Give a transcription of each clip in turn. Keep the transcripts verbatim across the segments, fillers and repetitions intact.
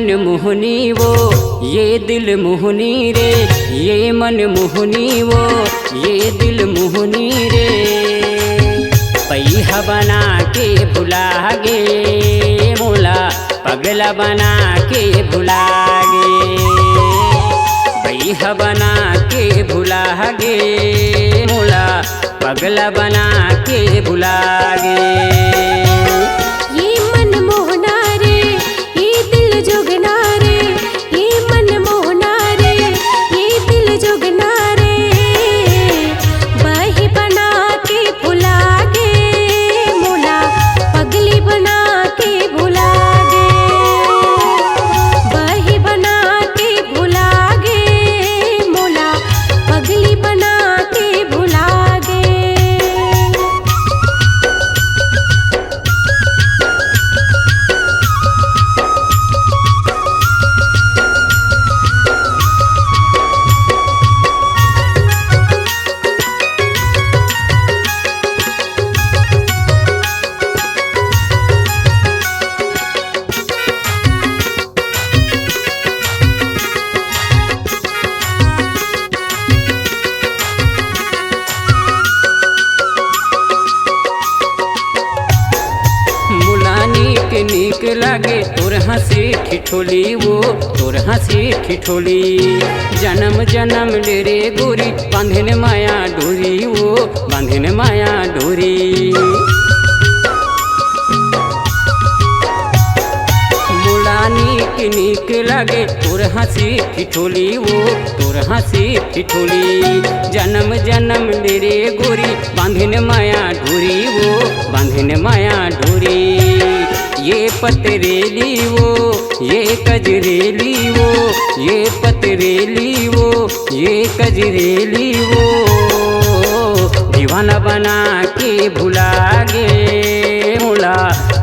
मोहनी वो, ये दिल मोहनी रे, ये मन मोहनी वो, ये दिल मोहनी रे। पईहा बना के भुला गे मोला, पगला बना के भुला गे। पईहा बना के भुला गे मोला, पगला बना के भुला गे। ये मन मोहना रे, ये दिल जोगना रे, ये मन मोहना रे, ये दिल जोगना रे। बही बना के भुला गे मोला, पगली बना के भुला गे। बही बना के भुला गे मोला, पगली बना के भुला गे। मोला नीक नीक लागे तोर हंसी ठिठोली वो, तोर हंसी ठिठोली। जनम जनम ले रे गोरी, बांधेन माया डोरी वो, बांधेन माया डोरी। मोला नीक नीक लागे तोर हंसी ठिठोली वो, तोर हंसी ठिठोली। जनम जनम ले रे गोरी, बांधेन माया डोरी वो, बांधेन माया डोरी। ये पतरेली वो, ये कजरेली वो, ये पतरेली वो, ये कजरेली वो। दीवाना बना के भुला गे मोला,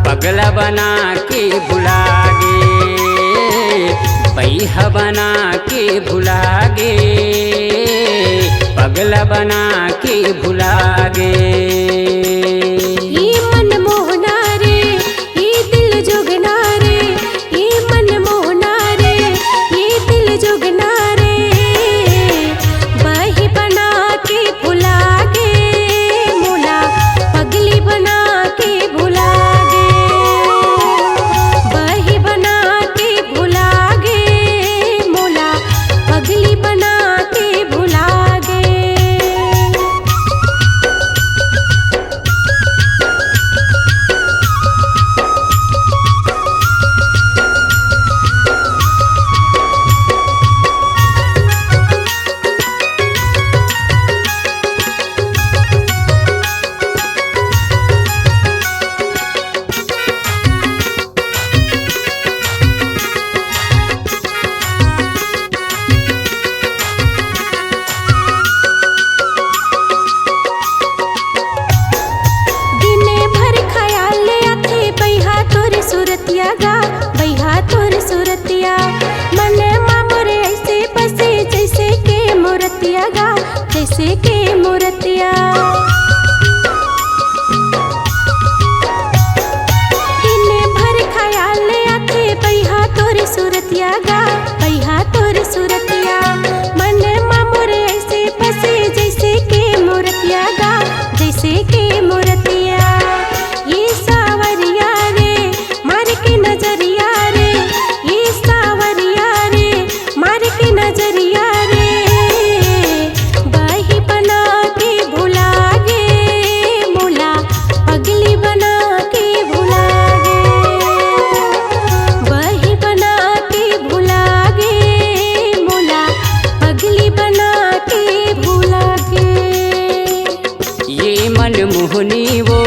पगला बना के भुला गे। पईहा बना के भुला गे, पगला बना के भुला गे। ये मन मोहना रे, ये दिल जोगना रे, ये मन मोहना रे, ये दिल जोगना रे। बही बना के भुला गे मोला, पगली बना के भुला गे। बही बना के भुला गे मोला, पगली बना के भुला गे। दिने भर ख्याल आथे बईहा तोर सूरतिया गा, बईहा तोर सूरतिया। मन मा मोरे ऐसे बसे जैसे के मूरतिया गा, जैसे के मूरतिया। दिन भर ख्याल आथे बईहा तोर सूरतिया गा, बईहा तोर सूरतिया। मन मा मोरे ऐसे बसे जैसे के मूरतिया गा, जैसे के मूरतिया। ये सावरिया रे, मार के नजरिया रे, ये सावरिया रे, मार के नजरिया रे। बही बना के भुला गे मोला, पगली बना के भुला गे। बही बना के भुला गे मोला, पगली बना के भुला गे। ये मन मोहनी वो,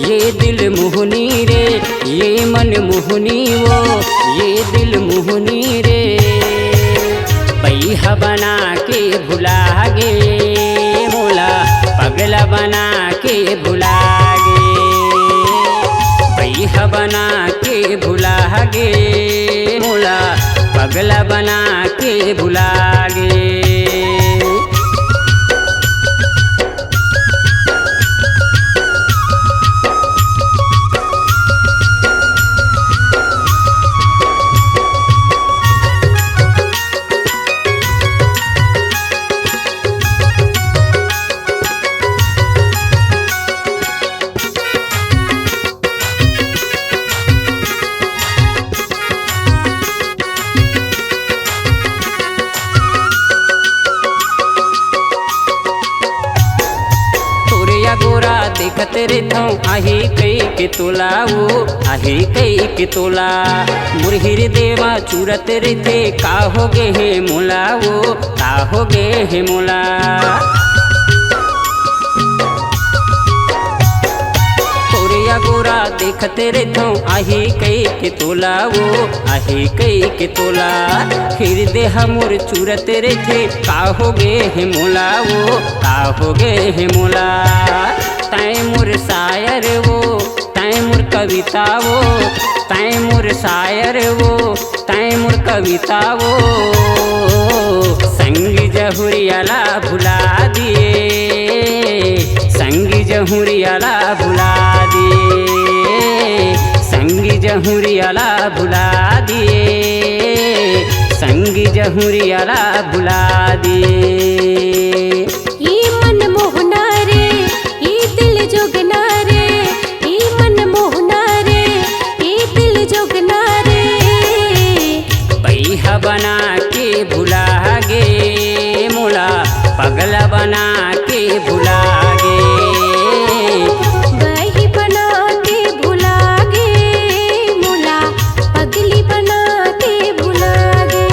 ये दिल मोहनी रे, ये मन मोहनी वो, ये दिल मोहनी रे। पईहा बना के भुला गे मोला, पगला बना के भुला गे। पईहा बना के भुला गे मोला, पगला बना के भुला गे। हूँ, आही कई के तोला वो, आही कई के तोला। मोर हृदय मा चुरत रहिथे, का हो गे हे मोला वो, का हो गे हे मोला। तोरे अगोरा देखत रहिथौं, आही कई के तोला वो, आही कई के तोला। हृदय हा मोर चुरत रहिथे, का हो गे हे मोला वो, का हो गे हे मोला। तैं मोर शायर वो, तैं मोर कविता वो, तैं मोर शायर वो, तैं मोर कविता वो। संगी जहुरिया ला भुला दिए, संगी जहुरिया ला भुला दिए, संगी जहुरिया ला भुला दिए, संगी जहुरिया ला भुला दिए। ये मन मोहना रे, ये दिल जोगना रे, ये मन मोहना रे, ये दिल जोगना रे। बइहा बना के भुला गे मोला, पगला बना के भुला गे। बही बना के भुला गे मोला, पगली बना के भुला गे।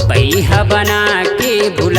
बइहा बना के भुला